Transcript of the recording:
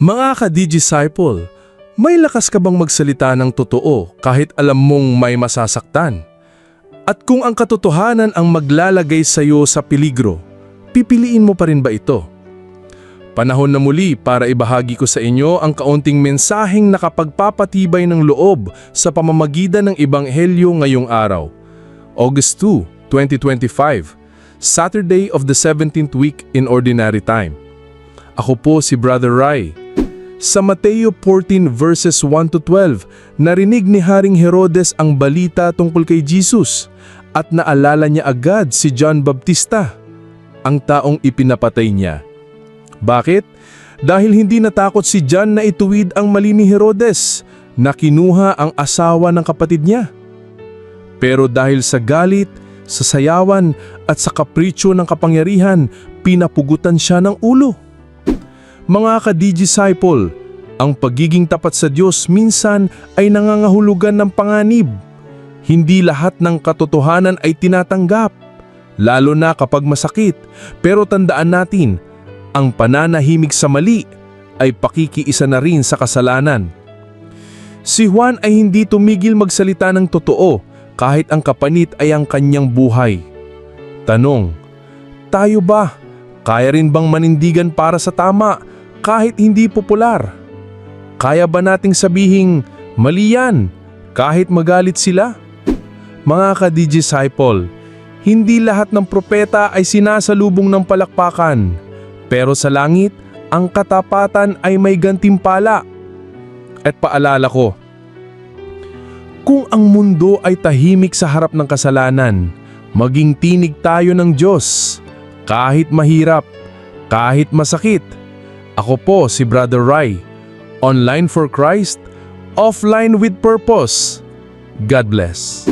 Mga ka-disciple, may lakas ka bang magsalita ng totoo kahit alam mong may masasaktan? At kung ang katotohanan ang maglalagay sa iyo sa peligro, pipiliin mo pa rin ba ito? Panahon na muli para ibahagi ko sa inyo ang kaunting mensaheng nakapagpapatibay ng loob sa pamamagitan ng Ebanghelyo ngayong araw. August 2, 2025, Saturday of the 17th week in Ordinary Time. Ako po si Brother Rai. Sa Mateo 14 verses 1 to 12, narinig ni Haring Herodes ang balita tungkol kay Jesus at naalala niya agad si John Baptista, ang taong ipinapatay niya. Bakit? Dahil hindi natakot si John na ituwid ang mali ni Herodes na kinuha ang asawa ng kapatid niya. Pero dahil sa galit, sa sayawan at sa kapritsyo ng kapangyarihan, pinapugutan siya ng ulo. Mga ka-disciple, ang pagiging tapat sa Diyos minsan ay nangangahulugan ng panganib. Hindi lahat ng katotohanan ay tinatanggap, lalo na kapag masakit. Pero tandaan natin, ang pananahimik sa mali ay pakikiisa na rin sa kasalanan. Si Juan ay hindi tumigil magsalita ng totoo kahit ang kapanit ay ang kanyang buhay. Tanong, tayo ba? Kaya rin bang manindigan para sa tama kahit hindi popular? Kaya ba nating sabihing mali yan kahit magalit sila? Mga ka-disciple, hindi lahat ng propeta ay sinasalubong ng palakpakan, pero sa langit, ang katapatan ay may gantimpala. At paalala ko, kung ang mundo ay tahimik sa harap ng kasalanan, maging tinig tayo ng Diyos, kahit mahirap, kahit masakit. Ako po si Brother Rai, online for Christ, offline with purpose. God bless.